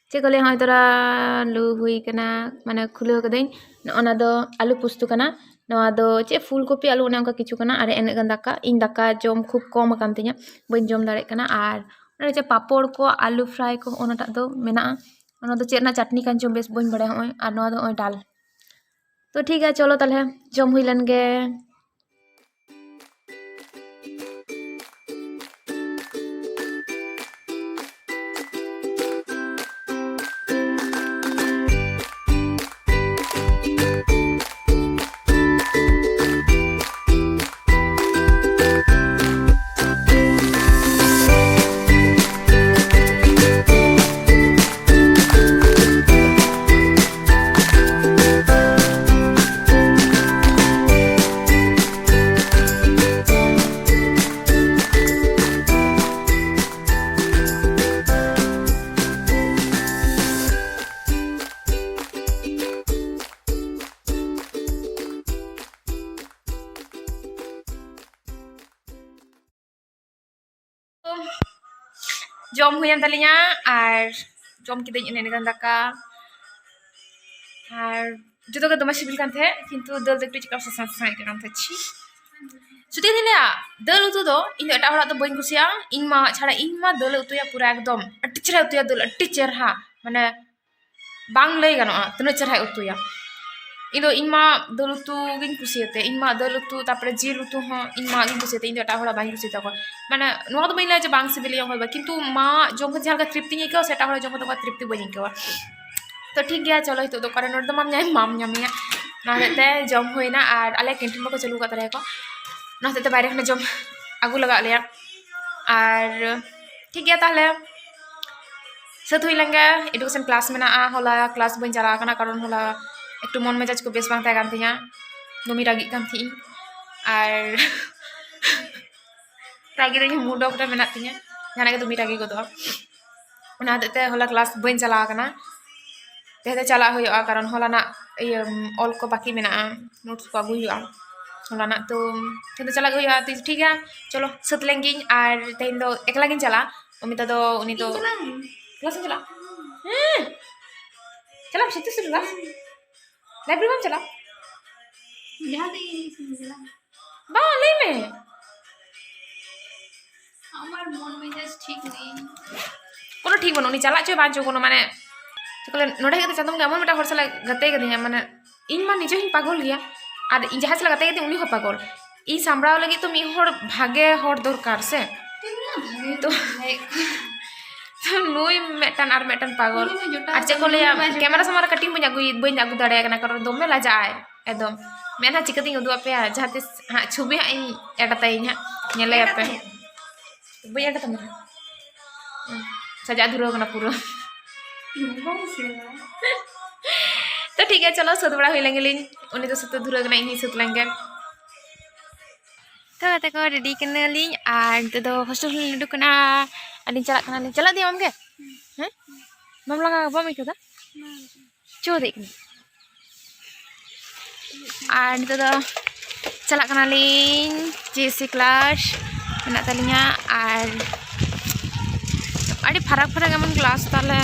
ᱪᱮᱫ ᱠᱚ ᱞᱟᱹᱭᱟ, ᱦᱚᱸᱜᱼᱚᱭ ᱛᱚᱨᱟ ᱞᱩ ᱦᱩᱭ ᱠᱟᱱᱟ, ᱢᱟᱱᱮ ᱠᱷᱩᱞᱟᱹᱣ ᱠᱟᱹᱫᱟᱹᱧ᱾ ᱱᱚᱜᱼᱚ ᱱᱟ ᱫᱚ ᱟᱹᱞᱩ ᱯᱳᱥᱛᱩ ᱠᱟᱱᱟ᱾ ᱱᱚᱣᱟ ᱫᱚ ᱪᱮᱫ ᱯᱷᱩᱞ ᱠᱚᱯᱤ ᱟᱹᱞᱩ ᱚᱱᱮ ᱚᱱᱠᱟ ᱠᱤᱪᱷᱩ ᱠᱟᱱᱟ᱾ ᱟᱨ ᱤᱱᱟᱹᱜ ᱜᱟᱱ ᱫᱟᱠᱟ, ᱤᱧ ᱫᱟᱠᱟ ᱡᱚᱢ ᱠᱷᱩᱵ ᱠᱚᱢ ᱟᱠᱟᱱ ᱛᱤᱧᱟᱹ, ᱵᱟᱹᱧ ᱡᱚᱢ ᱫᱟᱲᱮᱭᱟᱜ ᱠᱟᱱᱟ᱾ ᱟᱨ ᱚᱱᱟ ᱪᱮᱫ ᱯᱟᱯᱚᱲ ᱠᱚ, ᱟᱹᱞᱩ ᱯᱷᱨᱟᱭ ᱠᱚ, ᱚᱱᱟᱴᱟᱜ ᱫᱚ ᱢᱮᱱᱟᱜᱼᱟ᱾ ᱚᱱᱟ ᱫᱚ ᱪᱮᱫ ᱨᱮᱱᱟᱜ ᱪᱟᱴᱱᱤ ᱠᱟᱱ ᱪᱚᱝ, ᱵᱮᱥ ᱵᱟᱹᱧ ᱵᱟᱲᱟᱭᱟ᱾ ᱦᱚᱸᱜᱼᱚᱭ, ᱟᱨ ᱱᱚᱣᱟ ᱫᱚ ᱱᱚᱜᱼᱚᱭ ᱰᱟᱞ᱾ ᱛᱚ ᱴᱷᱤᱠ ᱜᱮᱭᱟ, ᱪᱚᱞᱚ ᱛᱟᱦᱚᱞᱮ ᱡᱚᱢ ᱦᱩᱭ ᱞᱮᱱ ᱜᱮ᱾ ᱡᱚᱢ ᱦᱩᱭᱮᱱ ᱛᱟᱹᱞᱤᱧᱟ ᱟᱨ ᱡᱚᱢ ᱠᱤᱫᱟᱹᱧ ᱮᱱᱮ ᱮᱱᱮ ᱜᱟᱱ ᱫᱟᱠᱟ᱾ ᱟᱨ ᱡᱚᱛᱚ ᱜᱮ ᱫᱚᱢᱮ ᱥᱤᱵᱤᱞ ᱠᱟᱱ ᱛᱟᱦᱮᱸᱫ, ᱠᱤᱱᱛᱩ ᱫᱟᱹᱞ ᱫᱚ ᱮᱠᱴᱩ ᱪᱮᱠᱟ ᱥᱟᱥᱟᱝ ᱥᱟᱥᱟᱝ ᱟᱹᱭᱠᱟᱹᱜ ᱠᱟᱱ ᱛᱟᱦᱮᱸᱫ᱾ ᱪᱷᱤ, ᱥᱚᱛᱤ ᱫᱤᱱ ᱞᱟᱹᱭᱟ, ᱫᱟᱹᱞ ᱩᱛᱩ ᱫᱚ ᱤᱧ ᱫᱚ ᱮᱴᱟᱜ ᱦᱚᱲᱟᱜ ᱫᱚ ᱵᱟᱹᱧ ᱠᱩᱥᱤᱭᱟᱜᱼᱟ᱾ ᱤᱧ ᱢᱟ ᱪᱷᱟᱲᱟ, ᱤᱧ ᱢᱟ ᱫᱟᱹᱞ ᱩᱛᱩᱭᱟ ᱯᱩᱨᱟᱹ ᱮᱠᱫᱚᱢ ᱟᱹᱰᱤ ᱪᱮᱦᱨᱟ ᱩᱛᱩᱭᱟ ᱫᱟᱹᱞ, ᱟᱹᱰᱤ ᱪᱮᱦᱨᱟ, ᱢᱟᱱᱮ ᱵᱟᱝ ᱞᱟᱹᱭ ᱜᱟᱱᱚᱜᱼᱟ ᱛᱤᱱᱟᱹᱜ ᱪᱮᱦᱨᱟᱭ ᱩᱛᱩᱭᱟ᱾ ᱤᱧ ᱫᱚ, ᱤᱧ ᱢᱟ ᱫᱟᱹᱞ ᱩᱛᱩ ᱜᱤᱧ ᱠᱩᱥᱤᱭᱟᱛᱮ, ᱤᱧ ᱢᱟ ᱫᱟᱹᱞ ᱩᱛᱩ, ᱛᱟᱨᱯᱚᱨᱮ ᱡᱤᱞ ᱩᱛᱩ ᱦᱚᱸ ᱤᱧ ᱢᱟ ᱜᱤᱧ ᱠᱩᱥᱤᱭᱟᱛᱮ, ᱤᱧ ᱫᱚ ᱮᱴᱟᱜ ᱦᱚᱲᱟᱜ ᱵᱟᱹᱧ ᱠᱩᱥᱤᱭᱟᱛᱟ ᱠᱚᱣᱟ᱾ ᱢᱟᱱᱮ ᱱᱚᱣᱟ ᱫᱚ ᱵᱟᱹᱧ ᱞᱟᱹᱭᱟ ᱡᱮ ᱵᱟᱝ ᱥᱤᱵᱤᱞᱤᱧᱟ ᱚᱠᱚᱭ ᱫᱚ, ᱠᱤᱱᱛᱩ ᱢᱟ ᱡᱚᱢ ᱠᱟᱛᱮ ᱡᱟᱦᱟᱸ ᱞᱮᱠᱟ ᱛᱨᱤᱯᱛᱤᱧ ᱟᱹᱭᱠᱟᱹᱣᱟ, ᱥᱮ ᱮᱴᱟᱜ ᱦᱚᱲᱟᱜ ᱡᱚᱢ ᱠᱟᱛᱮ ᱚᱱᱠᱟ ᱛᱨᱤᱯᱛᱤ ᱵᱟᱹᱧ ᱟᱹᱭᱠᱟᱹᱣᱟ᱾ ᱛᱚ ᱴᱷᱤᱠ ᱜᱮᱭᱟ, ᱪᱚᱞᱚ ᱱᱤᱛᱚᱜ ᱫᱚ ᱚᱠᱟᱨᱮ ᱱᱚᱰᱮ ᱫᱚ ᱢᱟᱢ ᱧᱟᱢ, ᱢᱟᱢ ᱧᱟᱢᱮᱭᱟ᱾ ᱚᱱᱟ ᱦᱚᱛᱮᱡ ᱛᱮ ᱡᱚᱢ ᱦᱩᱭᱱᱟ ᱟᱨ ᱟᱞᱮ ᱠᱮᱱᱴᱤᱱ ᱵᱟᱠᱚ ᱪᱟᱹᱞᱩ ᱟᱠᱟᱫ ᱛᱟᱞᱮᱭᱟ ᱠᱚ, ᱚᱱᱟ ᱦᱚᱛᱮᱡ ᱛᱮ ᱵᱟᱭᱨᱮ ᱠᱷᱚᱱᱟᱜ ᱡᱚᱢ ᱟᱹᱜᱩ ᱞᱟᱜᱟᱣ ᱞᱮᱭᱟ᱾ ᱟᱨ ᱴᱷᱤᱠ ᱜᱮᱭᱟ ᱛᱟᱦᱚᱞᱮ, ᱥᱟᱹᱛ ᱦᱩᱭ ᱞᱮᱱ ᱜᱮ᱾ ᱮᱰᱩᱠᱮᱥᱚᱱ ᱠᱞᱟᱥ ᱢᱮᱱᱟᱜᱼᱟ, ᱦᱚᱞᱟ ᱠᱞᱟᱥ ᱵᱟᱹᱧ ᱪᱟᱞᱟᱣ ᱟᱠᱟᱱᱟ, ᱠᱟᱨᱚᱱ ᱦᱚᱞᱟ ᱮᱠᱴᱩ ᱢᱚᱱ ᱢᱮᱡᱟᱡᱽ ᱠᱚ ᱵᱮᱥ ᱵᱟᱝ ᱛᱟᱦᱮᱸ ᱠᱟᱱ ᱛᱤᱧᱟᱹ, ᱫᱚᱢᱮᱧ ᱨᱟᱹᱜᱤᱜ ᱠᱟᱱ ᱛᱟᱦᱮᱸᱜ ᱤᱧ᱾ ᱟᱨ ᱨᱟᱹᱜᱤ ᱫᱚ ᱤᱧ ᱢᱩᱰ ᱚᱯᱷ ᱨᱮ ᱢᱮᱱᱟᱜ ᱛᱤᱧᱟᱹ, ᱡᱟᱦᱟᱱᱟᱜ ᱜᱮ ᱫᱚᱢᱮᱧ ᱨᱟᱹᱜᱤ ᱜᱚᱫᱚᱜᱼᱟ᱾ ᱚᱱᱟ ᱦᱚᱛᱮᱡ ᱛᱮ ᱦᱚᱞᱟ ᱠᱞᱟᱥ ᱵᱟᱹᱧ ᱪᱟᱞᱟᱣ ᱟᱠᱟᱱᱟ᱾ ᱛᱮᱦᱮᱧ ᱫᱚ ᱪᱟᱞᱟᱜ ᱦᱩᱭᱩᱜᱼᱟ, ᱠᱟᱨᱚᱱ ᱦᱚᱞᱟᱱᱟᱜ ᱤᱭᱟᱹ ᱚᱞ ᱠᱚ ᱵᱟᱹᱠᱤ ᱢᱮᱱᱟᱜᱼᱟ, ᱱᱳᱴᱥ ᱠᱚ ᱟᱹᱜᱩᱭ ᱦᱩᱭᱩᱜᱼᱟ ᱦᱚᱞᱟᱱᱟᱜ᱾ ᱛᱚ ᱛᱮᱦᱮᱧ ᱫᱚ ᱪᱟᱞᱟᱜ ᱜᱮ ᱦᱩᱭᱩᱜᱼᱟ᱾ ᱛᱚ ᱴᱷᱤᱠ ᱜᱮᱭᱟ, ᱪᱚᱞᱚ ᱥᱟᱹᱛ ᱞᱮᱱ ᱜᱤᱧ᱾ ᱟᱨ ᱛᱮᱦᱮᱧ ᱫᱚ ᱮᱠᱞᱟ ᱜᱤᱧ ᱪᱟᱞᱟᱜᱼᱟ᱾ ᱚᱢᱤᱛᱟ ᱫᱚ, ᱩᱱᱤ ᱫᱚ ᱤᱧ ᱫᱚ ᱵᱟᱝ᱾ ᱠᱞᱟᱥ ᱮᱢ ᱪᱟᱞᱟᱜᱼᱟ? ᱦᱮᱸ, ᱪᱟᱞᱟᱜ ᱟᱢ ᱥᱚᱛᱛᱤ ᱥᱚᱛᱛᱤ ᱠᱞᱟᱥ? ᱞᱟᱭᱵᱨᱮᱨᱤ ᱵᱟᱢ ᱪᱟᱞᱟᱜᱼᱟ? ᱡᱟᱦᱟᱸ ᱛᱮᱜᱮ ᱤᱧ ᱤᱥᱤᱱ ᱪᱟᱞᱟᱜᱼᱟ᱾ ᱵᱟᱝ, ᱞᱟᱹᱭ ᱢᱮ᱾ ᱟᱢᱟᱜ ᱢᱚᱱ ᱢᱮᱡᱟᱡᱽ ᱴᱷᱤᱠ ᱱᱮᱭ᱾ ᱠᱳᱱᱳ ᱴᱷᱤᱠ ᱵᱟᱹᱱᱩᱜ, ᱩᱱᱤ ᱪᱟᱞᱟᱜ ᱪᱚᱭ ᱵᱟᱝ ᱪᱚ, ᱠᱳᱱᱳ ᱢᱟᱱᱮ ᱪᱮᱫ ᱠᱚ ᱞᱟᱹᱭᱟ, ᱱᱚᱰᱮ ᱦᱮᱡ ᱠᱟᱛᱮ ᱪᱟᱸᱫᱚ ᱵᱚᱸᱜᱟ ᱮᱢᱚᱱ ᱢᱤᱫᱴᱟᱝ ᱦᱚᱲ ᱥᱟᱞᱟᱜ ᱜᱟᱛᱮ ᱠᱟᱫᱤᱧᱟ, ᱢᱟᱱᱮ ᱤᱧ ᱢᱟ ᱱᱤᱡᱮ ᱦᱚᱸᱧ ᱯᱟᱜᱚᱞ ᱜᱮᱭᱟ, ᱟᱨ ᱤᱧ ᱡᱟᱦᱟᱸᱭ ᱥᱟᱞᱟᱜ ᱜᱟᱛᱮ ᱠᱟᱛᱮ ᱩᱱᱤ ᱦᱚᱸ ᱯᱟᱜᱚᱞ᱾ ᱤᱧ ᱥᱟᱢᱵᱲᱟᱣ ᱞᱟᱹᱜᱤᱫ ᱛᱚ ᱢᱤᱫ ᱦᱚᱲ ᱵᱷᱟᱜᱮ ᱦᱚᱲ ᱫᱚᱨᱠᱟᱨ ᱥᱮ᱾ ᱛᱤᱱᱟᱹᱜ ᱵᱷᱟᱜᱮ ᱛᱚ ᱵᱷᱟᱜᱮ᱾ ᱛᱚ ᱱᱩᱭ ᱢᱤᱫᱴᱟᱝ ᱟᱨ ᱢᱤᱫᱴᱟᱝ ᱯᱟᱜᱚᱞ᱾ ᱩᱱᱤ ᱦᱚᱸ ᱡᱚᱴᱟᱣ ᱟᱨ ᱪᱮᱫ ᱠᱚ ᱫᱚ ᱞᱟᱹᱭᱟ, ᱩᱱᱤ ᱦᱚᱸ ᱵᱟᱭ ᱡᱚᱴᱟᱣ᱾ ᱠᱮᱢᱮᱨᱟ ᱥᱟᱢᱟᱝ ᱨᱮ ᱠᱟᱹᱴᱤᱡ ᱵᱟᱹᱧ ᱟᱹᱜᱩᱭ, ᱵᱟᱹᱧ ᱟᱹᱜᱩ ᱫᱟᱲᱮᱭᱟᱭ ᱠᱟᱱᱟ, ᱠᱟᱨᱚᱱ ᱫᱚᱢᱮ ᱞᱟᱡᱟᱜ ᱟᱭ ᱮᱠᱫᱚᱢ᱾ ᱢᱮᱱᱟ ᱪᱤᱠᱟᱹᱛᱤᱧ ᱩᱫᱩᱜ ᱟᱯᱮᱭᱟ, ᱡᱟᱦᱟᱸ ᱛᱤᱥ ᱦᱟᱸᱜ ᱪᱷᱚᱵᱤ ᱦᱟᱸᱜ ᱤᱧ ᱮᱰ ᱟᱛᱟᱭᱟᱹᱧ ᱦᱟᱸᱜ, ᱧᱮᱞᱮᱭᱟᱯᱮ᱾ ᱵᱟᱹᱧ ᱮᱰ ᱟᱛᱟᱢᱟ ᱦᱟᱸᱜ᱾ ᱦᱩᱸ, ᱥᱟᱡᱟᱜ ᱫᱷᱩᱨᱟᱹᱣ ᱠᱟᱱᱟ ᱯᱩᱨᱟᱹ᱾ ᱵᱟᱝ ᱥᱮ᱾ ᱛᱚ ᱴᱷᱤᱠ ᱜᱮᱭᱟ, ᱪᱚᱞᱚ ᱥᱟᱹᱛ ᱵᱟᱲᱟ ᱦᱩᱭ ᱞᱮᱱ ᱜᱮᱞᱤᱧ᱾ ᱩᱱᱤ ᱫᱚ ᱥᱟᱹᱛ ᱫᱷᱩᱨᱟᱹᱣ ᱠᱟᱱᱟ, ᱤᱧ ᱦᱚᱸᱧ ᱥᱟᱹᱛ ᱞᱮᱱ ᱜᱮ᱾ ᱛᱚ ᱜᱟᱛᱮ ᱠᱚ, ᱨᱮᱰᱤ ᱠᱟᱱᱟᱞᱤᱧ ᱟᱨ ᱱᱤᱛᱚᱜ ᱫᱚ ᱦᱳᱥᱴᱮᱞ ᱠᱷᱚᱱ ᱞᱤᱧ ᱩᱰᱩᱠ ᱠᱟᱱᱟ᱾ ᱟᱹᱞᱤᱧ ᱪᱟᱞᱟᱜ ᱠᱟᱱᱟᱞᱤᱧ᱾ ᱪᱟᱞᱟᱜ ᱫᱤᱭᱟᱢ ᱟᱢ ᱜᱮ? ᱦᱮᱸ? ᱵᱟᱢ ᱞᱟᱸᱜᱟ, ᱵᱟᱢ ᱟᱹᱭᱠᱟᱹᱣ ᱫᱟ? ᱪᱚ ᱫᱮᱡ ᱠᱟᱱᱟ᱾ ᱟᱨ ᱱᱤᱛᱚᱜ ᱫᱚ ᱪᱟᱞᱟᱜ ᱠᱟᱱᱟᱞᱤᱧ, ᱡᱮ ᱥᱤ ᱠᱞᱟᱥ ᱢᱮᱱᱟᱜ ᱛᱟᱹᱞᱤᱧᱟ᱾ ᱟᱨ ᱟᱹᱰᱤ ᱯᱷᱟᱨᱟᱠ ᱯᱷᱟᱨᱟᱠ ᱮᱢᱚᱱ ᱠᱞᱟᱥ ᱛᱟᱞᱮ,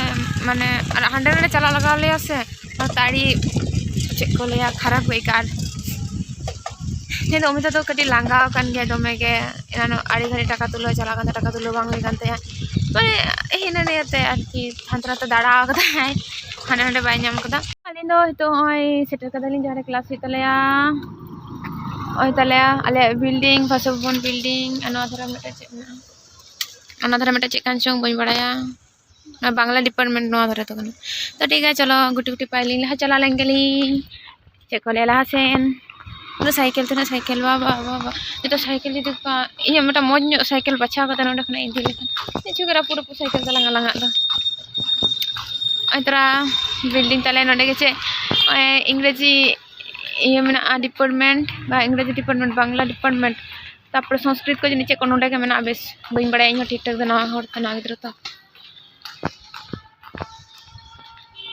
ᱢᱟᱱᱮ ᱟᱨ ᱦᱟᱸᱰᱮ ᱱᱟᱰᱮ ᱪᱟᱞᱟᱜ ᱞᱟᱜᱟᱣ ᱞᱮᱭᱟ ᱥᱮ, ᱚᱱᱟᱛᱮ ᱟᱹᱰᱤ ᱪᱮᱫ ᱠᱚ ᱞᱟᱹᱭᱟ, ᱠᱷᱟᱨᱟᱯ ᱜᱮ ᱟᱹᱭᱠᱟᱹᱜᱼᱟ᱾ ᱟᱨ ᱛᱮᱦᱮᱧ ᱫᱚ ᱚᱢᱤᱛᱟ ᱫᱚ ᱠᱟᱹᱴᱤᱡ ᱞᱟᱸᱜᱟ ᱟᱠᱟᱱ ᱜᱮᱭᱟ ᱫᱚᱢᱮ ᱜᱮ, ᱮᱱᱟᱱᱚᱜ ᱟᱹᱰᱤ ᱜᱷᱟᱹᱲᱤᱡ ᱴᱟᱠᱟ ᱛᱩᱞᱟᱹᱣ ᱪᱟᱞᱟᱣ ᱠᱟᱱ ᱛᱟᱭᱟ, ᱴᱟᱠᱟ ᱛᱩᱞᱟᱹᱣ ᱵᱟᱝ ᱦᱩᱭ ᱠᱟᱱ ᱛᱟᱭᱟ, ᱢᱟᱱᱮ ᱦᱤᱱᱟᱹ ᱱᱤᱭᱟᱹ ᱛᱮ ᱟᱨᱠᱤ ᱦᱟᱱᱛᱮ ᱱᱟᱛᱮ ᱫᱟᱬᱟ ᱠᱟᱫᱟᱭ, ᱦᱟᱸᱰᱮ ᱱᱟᱰᱮ ᱵᱟᱭ ᱧᱟᱢ ᱠᱟᱫᱟ᱾ ᱟᱹᱞᱤᱧ ᱫᱚ ᱱᱤᱛᱚᱜ ᱱᱚᱜᱼᱚᱭ ᱥᱮᱴᱮᱨ ᱠᱟᱫᱟᱞᱤᱧ ᱡᱟᱦᱟᱸ ᱨᱮ ᱠᱞᱟᱥ ᱦᱩᱭᱩᱜ ᱛᱟᱞᱮᱭᱟ᱾ ᱱᱚᱜᱼᱚᱭ ᱛᱟᱞᱮᱭᱟ ᱟᱞᱮᱭᱟᱜ ᱵᱤᱞᱰᱤᱝ, ᱵᱟᱥᱚᱵᱷᱚᱵᱚᱱ ᱵᱤᱞᱰᱤᱝ᱾ ᱟᱨ ᱱᱚᱣᱟ ᱫᱷᱟᱨᱮ ᱢᱤᱫᱴᱮᱱ ᱪᱮᱫ ᱢᱮᱱᱟᱜᱼᱟ, ᱚᱱᱟ ᱫᱷᱟᱨᱮ ᱢᱤᱫᱴᱮᱱ ᱪᱮᱫ ᱠᱟᱱ ᱪᱚᱝ ᱵᱟᱹᱧ ᱵᱟᱲᱟᱭᱟ᱾ ᱚᱱᱟ ᱵᱟᱝᱞᱟ ᱰᱤᱯᱟᱨᱴᱢᱮᱱᱴ ᱱᱚᱣᱟ ᱫᱷᱟᱨᱮ ᱫᱚ ᱠᱟᱱᱟ᱾ ᱛᱚ ᱴᱷᱤᱠ ᱜᱮᱭᱟ, ᱪᱚᱞᱚ ᱜᱩᱴᱤ ᱜᱩᱴᱤ ᱯᱟᱭᱞᱤᱧ ᱞᱟᱦᱟ ᱪᱟᱞᱟᱣ ᱞᱮᱱ ᱜᱮᱞᱤᱧ᱾ ᱪᱮᱫ ᱠᱚ ᱞᱟᱹᱭᱟ, ᱞᱟᱦᱟ ᱥᱮᱱ᱾ ᱩᱱᱟᱹᱜ ᱥᱟᱭᱠᱮᱞ, ᱛᱤᱱᱟᱹᱜ ᱥᱟᱭᱠᱮᱞ, ᱵᱟᱵᱟ, ᱵᱟᱵᱟ, ᱵᱟᱵᱟ᱾ ᱡᱚᱛᱚ ᱥᱟᱭᱠᱮᱞ ᱡᱩᱫᱤ ᱠᱚ, ᱤᱧᱟᱹᱜ ᱢᱤᱫᱴᱟᱝ ᱢᱚᱡᱽ ᱧᱚᱜ ᱥᱟᱭᱠᱮᱞ ᱵᱟᱪᱷᱟᱣ ᱠᱟᱛᱮ ᱱᱚᱸᱰᱮ ᱠᱷᱚᱱᱟᱜ ᱤᱧ ᱤᱫᱤ ᱞᱮᱠᱷᱟᱱ᱾ ᱠᱤᱪᱷᱩ ᱜᱮ ᱨᱟᱹᱯᱩᱫ ᱨᱟᱹᱯᱩᱫ ᱥᱟᱭᱠᱮᱞ ᱛᱟᱞᱟᱝ ᱟᱞᱟᱝᱟᱜ ᱫᱚ᱾ ᱱᱚᱜᱼᱚᱭ ᱛᱚᱨᱟ ᱵᱤᱞᱰᱤᱝ ᱛᱟᱞᱮ ᱱᱚᱸᱰᱮ ᱜᱮ ᱪᱮᱫ, ᱱᱚᱜᱼᱚᱭ ᱤᱝᱨᱮᱡᱤ ᱤᱭᱟᱹ ᱢᱮᱱᱟᱜᱼᱟ, ᱰᱤᱯᱟᱨᱴᱢᱮᱱᱴ, ᱵᱟ ᱤᱝᱨᱮᱡᱤ ᱰᱤᱯᱟᱨᱴᱢᱮᱱᱴ, ᱵᱟᱝᱞᱟ ᱰᱤᱯᱟᱨᱴᱢᱮᱱᱴ, ᱛᱟᱨᱯᱚᱨᱮ ᱥᱚᱝᱥᱠᱨᱤᱛ ᱠᱚ ᱡᱟᱹᱱᱤᱡ ᱪᱮᱫ ᱠᱚ ᱱᱚᱸᱰᱮ ᱜᱮ ᱢᱮᱱᱟᱜᱼᱟ, ᱵᱮᱥ ᱵᱟᱹᱧ ᱵᱟᱲᱟᱭᱟ ᱤᱧᱦᱚᱸ ᱴᱷᱤᱠ ᱴᱷᱟᱠ ᱫᱚ, ᱱᱟᱣᱟ ᱦᱚᱲ ᱛᱚ, ᱱᱟᱣᱟ ᱜᱤᱫᱽᱨᱟᱹ ᱛᱚ᱾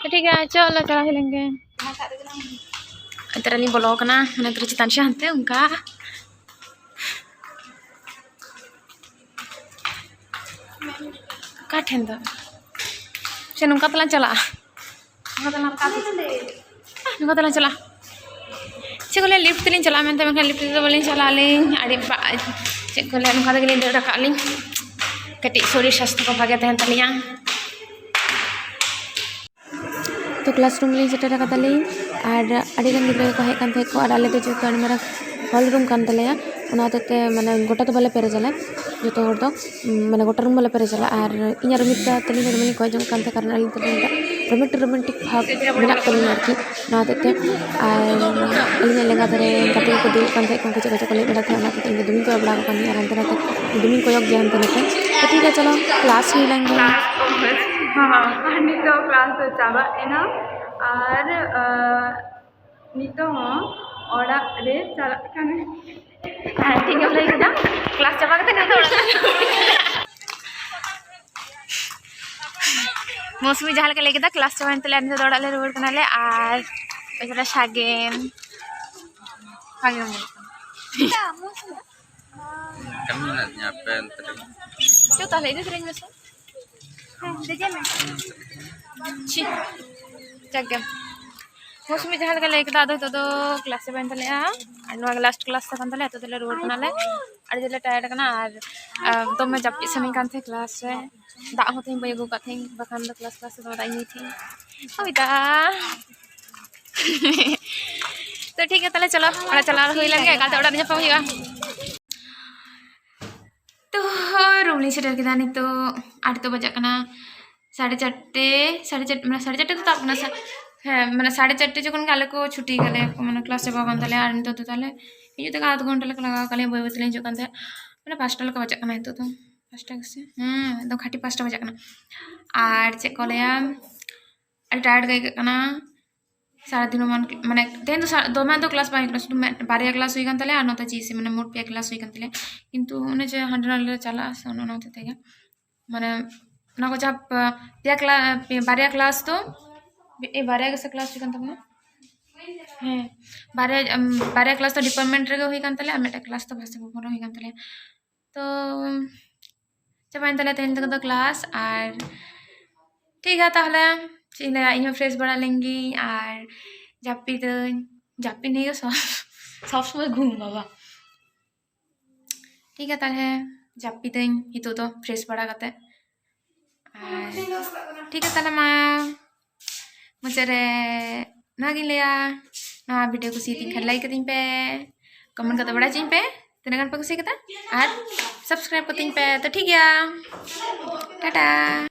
ᱴᱷᱤᱠ ᱜᱮᱭᱟ, ᱪᱚᱞᱚ ᱪᱟᱞᱟᱣ ᱦᱩᱭ ᱞᱮᱱ ᱜᱮ᱾ ᱱᱮᱛᱟᱨ ᱞᱤᱧ ᱵᱚᱞᱚ ᱟᱠᱟᱱᱟ, ᱚᱱᱟ ᱜᱤᱫᱽᱨᱟᱹ ᱪᱮᱛᱟᱱ ᱥᱮᱫ ᱦᱟᱱᱛᱮ ᱚᱱᱠᱟ᱾ ᱚᱠᱟ ᱴᱷᱮᱱ ᱫᱚ? ᱥᱮ ᱱᱚᱝᱠᱟ ᱛᱮᱞᱟᱝ ᱪᱟᱞᱟᱜᱼᱟ? ᱱᱚᱝᱠᱟ ᱛᱮᱞᱟᱝ ᱨᱟᱠᱟᱵ ᱤᱫᱤ᱾ ᱱᱚᱝᱠᱟ ᱛᱮᱞᱟᱝ ᱪᱟᱞᱟᱜᱼᱟ᱾ ᱪᱮᱫ ᱠᱚ ᱞᱟᱹᱭᱟ, ᱞᱤᱯᱷᱴ ᱛᱮᱞᱤᱧ ᱪᱟᱞᱟᱜᱼᱟ ᱢᱮᱱᱛᱮ, ᱢᱮᱱᱠᱷᱟᱱ ᱞᱤᱯᱷᱴ ᱛᱮᱫᱚ ᱵᱟᱹᱞᱤᱧ ᱪᱟᱞᱟᱜ ᱟᱹᱞᱤᱧ᱾ ᱟᱹᱰᱤ ᱵᱟ-, ᱪᱮᱫ ᱠᱚ ᱞᱟᱹᱭᱟ, ᱱᱚᱝᱠᱟ ᱛᱮᱜᱮᱞᱤᱧ ᱫᱟᱹᱲ ᱨᱟᱠᱟᱵ ᱟᱹᱞᱤᱧ᱾ ᱠᱟᱹᱴᱤᱡ ᱥᱚᱨᱤᱨ ᱥᱟᱥᱛᱷᱚ ᱠᱚ ᱵᱷᱟᱜᱮ ᱛᱟᱦᱮᱱ ᱛᱟᱹᱞᱤᱧᱟ᱾ ᱛᱚ, ᱠᱞᱟᱥ ᱨᱩᱢ ᱞᱤᱧ ᱥᱮᱴᱮᱨ ᱟᱠᱟᱫᱟᱞᱤᱧ᱾ ᱟᱨ ᱟᱹᱰᱤᱜᱟᱱ ᱜᱤᱫᱽᱨᱟᱹ ᱠᱚ ᱦᱮᱡ ᱠᱟᱱ ᱛᱟᱦᱮᱸᱫ ᱠᱚ, ᱟᱨ ᱟᱞᱮ ᱫᱚ ᱡᱮᱦᱮᱛᱩ ᱟᱹᱰᱤ ᱢᱟᱨᱟᱝ ᱦᱚᱞ ᱨᱩᱢ ᱠᱟᱱ ᱛᱟᱞᱮᱭᱟ, ᱚᱱᱟ ᱦᱚᱛᱮᱡ ᱛᱮ ᱢᱟᱱᱮ ᱜᱚᱴᱟ ᱫᱚ ᱵᱟᱞᱮ ᱯᱮᱨᱮᱡᱟᱞᱮ, ᱡᱚᱛᱚ ᱦᱚᱲ ᱫᱚ ᱢᱟᱱᱮ ᱜᱚᱴᱟ ᱨᱩᱢ ᱵᱟᱞᱮ ᱯᱮᱨᱮᱡᱟᱞᱮ᱾ ᱟᱨ ᱤᱧ ᱟᱨ ᱚᱢᱤᱛᱟ ᱛᱟᱹᱞᱤᱧ ᱫᱚ ᱫᱚᱢᱮ ᱞᱤᱧ ᱠᱚᱭ ᱡᱚᱝ ᱠᱟᱱ ᱛᱟᱦᱮᱸᱫ, ᱠᱟᱨᱚᱱ ᱟᱹᱞᱤᱧ ᱫᱚ ᱢᱤᱫᱴᱟᱝ ᱨᱳᱢᱟᱱᱴᱤᱠ ᱨᱳᱢᱟᱱᱴᱤᱠ ᱵᱷᱟᱵᱽ ᱢᱮᱱᱟᱜ ᱛᱟᱹᱞᱤᱧᱟ ᱟᱨᱠᱤ, ᱚᱱᱟ ᱦᱚᱛᱮᱡ ᱛᱮ᱾ ᱟᱨ ᱟᱹᱞᱤᱧᱟᱜ ᱞᱮᱸᱜᱟ ᱫᱷᱟᱨᱮ ᱜᱟᱛᱮ ᱠᱚᱠᱚ ᱫᱩᱲᱩᱵ ᱠᱟᱱ ᱛᱟᱦᱮᱸᱫ, ᱩᱱᱠᱩ ᱪᱮᱫ ᱠᱚ ᱪᱮᱫ ᱠᱚ ᱞᱟᱹᱭ ᱵᱟᱲᱟ ᱛᱟᱦᱮᱸᱫ, ᱚᱱᱟ ᱦᱚᱛᱮᱡ ᱛᱮ ᱤᱧ ᱫᱚ ᱫᱚᱢᱮᱧ ᱠᱚᱭᱚᱜ ᱵᱟᱲᱟ ᱟᱠᱚ ᱠᱟᱱ ᱛᱟᱦᱮᱸᱫ ᱟᱨ ᱦᱟᱱᱛᱮ ᱱᱟᱛᱮ ᱫᱚᱢᱮᱧ ᱠᱚᱭᱚᱜ ᱜᱮᱭᱟ ᱦᱟᱱᱛᱮ ᱱᱟᱛᱮ᱾ ᱛᱚ ᱴᱷᱤᱠ ᱜᱮᱭᱟ, ᱪᱚᱞᱚ ᱠᱞᱟᱥ ᱦᱩᱭ ᱞᱮᱱ ᱜᱮ᱾ ᱦᱚᱸ, ᱱᱤᱛᱚᱜ ᱠᱞᱟᱥ ᱫᱚ ᱪᱟᱵᱟᱜ ᱮᱱᱟ᱾ ᱟᱨ ᱱᱤᱛᱚᱜ ᱦᱚᱸ ᱚᱲᱟᱜ ᱨᱮ ᱪᱟᱞᱟᱜ ᱠᱟᱱᱟ᱾ ᱦᱮᱸ, ᱴᱷᱤᱠ ᱜᱮᱢ ᱞᱟᱹᱭ ᱠᱮᱫᱟ᱾ ᱠᱞᱟᱥ ᱪᱟᱵᱟ ᱠᱟᱛᱮ ᱱᱤᱛᱚᱜ ᱚᱲᱟᱜ ᱪᱟᱞᱟᱜ᱾ ᱢᱳᱥᱩᱢᱤ ᱡᱟᱦᱟᱸ ᱞᱮᱠᱟ ᱞᱟᱹᱭ ᱠᱮᱫᱟ, ᱠᱞᱟᱥ ᱪᱟᱵᱟᱭᱮᱱ ᱛᱟᱞᱮᱭᱟ, ᱱᱤᱛᱚᱜ ᱫᱚ ᱚᱲᱟᱜ ᱞᱮ ᱨᱩᱣᱟᱹᱲ ᱠᱟᱱᱟᱞᱮ᱾ ᱟᱨ ᱚᱡᱽᱨᱟ ᱥᱟᱜᱮᱱ ᱵᱷᱟᱜᱮ ᱵᱟᱝ ᱧᱮᱞᱚᱜ ᱠᱟᱱᱟ᱾ ᱠᱟᱹᱢᱤ ᱢᱮᱱᱟᱜ ᱛᱤᱧᱟᱹ, ᱟᱯᱮ ᱚᱱᱛᱮ ᱨᱮ᱾ ᱪᱚ ᱛᱟᱦᱞᱮ ᱤᱫᱤ ᱛᱚᱨᱟᱧ ᱢᱮᱥᱮ᱾ ᱦᱮᱸ, ᱫᱮᱡᱚᱜ ᱢᱮ᱾ ᱪᱷᱤ, ᱡᱟᱠ ᱜᱮ᱾ ᱢᱳᱥᱩᱢᱤ ᱡᱟᱦᱟᱸ ᱞᱮᱠᱟ ᱞᱟᱹᱭ ᱠᱮᱫᱟ, ᱟᱫᱚ ᱱᱤᱛᱚᱜ ᱫᱚ ᱠᱞᱟᱥ ᱪᱟᱵᱟᱭᱮᱱ ᱛᱟᱞᱮᱭᱟ᱾ ᱟᱨ ᱱᱚᱣᱟ ᱜᱮ ᱞᱟᱥᱴ ᱠᱞᱟᱥ ᱛᱟᱦᱮᱸ ᱠᱟᱱ ᱛᱟᱞᱮᱭᱟ᱾ ᱱᱤᱛᱚᱜ ᱫᱚᱞᱮ ᱨᱩᱣᱟᱹᱲ ᱠᱟᱱᱟᱞᱮ᱾ ᱟᱹᱰᱤ ᱡᱳᱨ ᱞᱮ ᱴᱟᱭᱟᱨᱰ ᱠᱟᱱᱟ᱾ ᱟᱨ, ᱟᱨ ᱫᱚᱢᱮ ᱡᱟᱹᱯᱤᱫ ᱥᱟᱱᱟᱧ ᱠᱟᱱ ᱛᱟᱦᱮᱸᱫ ᱠᱞᱟᱥ ᱨᱮ᱾ ᱫᱟᱜ ᱦᱚᱸ ᱛᱮᱦᱮᱧ ᱵᱟᱹᱧ ᱟᱹᱜᱩ ᱟᱠᱟᱫ ᱛᱟᱦᱮᱸᱫ, ᱵᱟᱠᱷᱟᱱ ᱫᱚ ᱠᱞᱟᱥ ᱠᱞᱟᱥ ᱛᱮ ᱫᱚᱢᱮ ᱫᱟᱜ ᱤᱧ ᱧᱩᱭ ᱛᱟᱦᱮᱸᱫ᱾ ᱠᱚᱵᱤᱛᱟ᱾ ᱛᱚ ᱴᱷᱤᱠ ᱜᱮᱭᱟ, ᱛᱟᱦᱞᱮ ᱪᱚᱞᱚ, ᱚᱲᱟᱜ ᱪᱟᱞᱟᱣ ᱦᱩᱭ ᱞᱮᱱ ᱜᱮ, ᱮᱠᱟᱞᱛᱮ ᱚᱲᱟᱜ ᱨᱮ ᱧᱟᱯᱟᱢ ᱦᱩᱭᱩᱜᱼᱟ᱾ ᱛᱚ ᱨᱩᱢ ᱞᱤᱧ ᱥᱮᱴᱮᱨ ᱠᱮᱫᱟ ᱱᱤᱛᱚᱜ, ᱟᱨ ᱱᱤᱛᱚᱜ ᱵᱟᱡᱟᱜ ᱠᱟᱱᱟ ᱥᱟᱲᱮ ᱪᱟᱨᱴᱮ, ᱥᱟᱲᱮ ᱪᱟᱨ-, ᱢᱟᱱᱮ ᱥᱟᱲᱮ ᱪᱟᱨᱴᱮ ᱫᱚ ᱛᱟᱵ ᱠᱟᱱᱟ ᱥᱮ? ᱦᱮᱸ, ᱢᱟᱱᱮ ᱥᱟᱲᱮ ᱪᱟᱨᱴᱮ ᱡᱚᱠᱷᱚᱱ ᱜᱮ ᱟᱞᱮ ᱠᱚ ᱪᱷᱩᱴᱤ ᱠᱟᱞᱮᱭᱟ ᱠᱚ, ᱢᱟᱱᱮ ᱠᱞᱟᱥ ᱪᱟᱵᱟ ᱠᱟᱱ ᱛᱟᱞᱮᱭᱟ᱾ ᱟᱨ ᱱᱤᱛᱚᱜ ᱫᱚ ᱛᱟᱦᱞᱮ ᱦᱤᱡᱩᱜ ᱛᱮᱜᱮ ᱟᱫᱷ ᱜᱷᱚᱱᱴᱟ ᱞᱮᱠᱟ ᱞᱟᱜᱟᱣ ᱠᱟᱞᱮᱭᱟ, ᱵᱟᱹᱭ ᱵᱟᱹᱭ ᱛᱮᱞᱮ ᱦᱤᱡᱩᱜ ᱠᱟᱱ ᱛᱟᱦᱮᱸᱫ, ᱢᱟᱱᱮ ᱯᱟᱸᱪᱴᱟ ᱞᱮᱠᱟ ᱵᱟᱡᱟᱜ ᱠᱟᱱᱟ ᱱᱤᱛᱚᱜ ᱫᱚ, ᱯᱟᱸᱪᱴᱟ ᱜᱮᱥᱮ? ᱦᱮᱸ, ᱮᱠᱫᱚᱢ ᱠᱷᱟᱹᱴᱤ ᱯᱟᱸᱪᱴᱟ ᱵᱟᱡᱟᱜ ᱠᱟᱱᱟ᱾ ᱟᱨ ᱪᱮᱫ ᱠᱚ ᱞᱟᱹᱭᱟ, ᱟᱹᱰᱤ ᱴᱟᱭᱟᱨᱰ ᱜᱮ ᱟᱹᱭᱠᱟᱹᱜ ᱠᱟᱱᱟ᱾ ᱥᱟᱨᱟᱫᱤᱱ ᱦᱚᱸ ᱢᱟᱱ-, ᱢᱟᱱᱮ ᱛᱮᱦᱮᱧ ᱫᱚ ᱥᱟ-, ᱫᱚᱢᱮ ᱫᱚ ᱠᱞᱟᱥ ᱵᱟᱝ ᱦᱩᱭᱩᱜ ᱠᱟᱱᱟ, ᱥᱩᱫᱷᱩ ᱢᱤᱫ, ᱵᱟᱨᱭᱟ ᱠᱞᱟᱥ ᱦᱩᱭ ᱠᱟᱱ ᱛᱟᱞᱮᱭᱟ᱾ ᱟᱨ ᱱᱚᱛᱮ ᱡᱮ ᱥᱮ, ᱢᱟᱱᱮ ᱢᱳᱴ ᱯᱮᱭᱟ ᱠᱞᱟᱥ ᱦᱩᱭ ᱠᱟᱱ ᱛᱟᱞᱮᱭᱟ᱾ ᱠᱤᱱᱛᱩ ᱚᱱᱮ ᱡᱮ ᱦᱟᱸᱰᱮ ᱱᱟᱰᱮ ᱞᱮ ᱪᱟᱞᱟᱜᱼᱟ ᱥᱮ, ᱚᱱᱮ ᱚᱱᱟ ᱦᱚᱛᱮᱡ ᱛᱮᱜᱮ, ᱢᱟᱱᱮ ᱚᱱᱟ ᱠᱚ ᱡᱟᱦᱟᱸ ᱯᱮ-, ᱯᱮᱭᱟ ᱠᱞᱟ-, ᱯᱮ-, ᱵᱟᱨᱭᱟ ᱠᱞᱟᱥ ᱫᱚ, ᱮ, ᱵᱟᱨᱭᱟ ᱜᱮᱥᱮ ᱠᱞᱟᱥ ᱦᱩᱭ ᱠᱟᱱ ᱛᱟᱵᱚᱱᱟ? ᱦᱮᱸ, ᱵᱟᱨᱭᱟ, ᱩᱢ, ᱵᱟᱨᱭᱟ ᱠᱞᱟᱥ ᱫᱚ ᱰᱤᱯᱟᱨᱴᱢᱮᱱᱴ ᱨᱮᱜᱮ ᱦᱩᱭ ᱠᱟᱱ ᱛᱟᱞᱮᱭᱟ, ᱟᱨ ᱢᱤᱫᱴᱮᱱ ᱠᱞᱟᱥ ᱫᱚ ᱵᱷᱟᱥᱟ ᱵᱷᱚᱵᱚᱱ ᱨᱮ ᱦᱩᱭ ᱠᱟᱱ ᱛᱟᱞᱮᱭᱟ᱾ ᱛᱚ ᱪᱟᱵᱟᱭᱮᱱ ᱛᱟᱞᱮᱭᱟ ᱛᱮᱦᱮᱧ ᱛᱮᱫᱚ ᱠᱞᱟᱥ᱾ ᱟᱨ ᱴᱷᱤᱠ ᱜᱮᱭᱟ, ᱛᱟᱦᱞᱮ ᱪᱮᱫ ᱤᱧ ᱞᱟᱹᱭᱟ, ᱤᱧᱦᱚᱸ ᱯᱷᱨᱮᱥ ᱵᱟᱲᱟ ᱞᱮᱱ ᱜᱤᱧ ᱟᱨ ᱡᱟᱹᱯᱤᱫᱟᱹᱧ᱾ ᱡᱟᱹᱯᱤᱫ ᱱᱤᱭᱮ ᱜᱮ ᱥᱚᱵ ᱥᱚᱵ ᱥᱚᱢᱚᱭ ᱜᱷᱩᱢ ᱵᱟᱵᱟ᱾ ᱴᱷᱤᱠ ᱜᱮᱭᱟ, ᱛᱟᱦᱚᱞᱮ ᱡᱟᱹᱯᱤᱫᱟᱹᱧ ᱱᱤᱛᱚᱜ ᱫᱚ fresh ᱵᱟᱲᱟ ᱠᱟᱛᱮ᱾ ᱟᱨ ᱴᱷᱤᱠ ᱜᱮᱭᱟ, ᱛᱟᱦᱚᱞᱮ ᱢᱟ ᱢᱩᱪᱟᱹᱫ ᱨᱮ ᱱᱚᱣᱟᱜᱤᱧ ᱞᱟᱹᱭᱟ, ᱱᱚᱣᱟ video ᱠᱩᱥᱤᱭᱟᱛᱤᱧ ᱠᱷᱟᱱ like ᱠᱟᱹᱛᱤᱧ ᱯᱮ, comment ᱠᱟᱛᱮ ᱵᱟᱲᱟᱭ ᱦᱚᱪᱚᱧ ᱯᱮ ᱛᱤᱱᱟᱹᱜ ᱜᱟᱱ ᱯᱮ ᱠᱩᱥᱤ ᱠᱟᱫᱟ, ᱟᱨ subscribe ᱠᱟᱹᱛᱤᱧ ᱯᱮ᱾ ᱛᱚ ᱴᱷᱤᱠ ᱜᱮᱭᱟ, ᱴᱟᱴᱟ᱾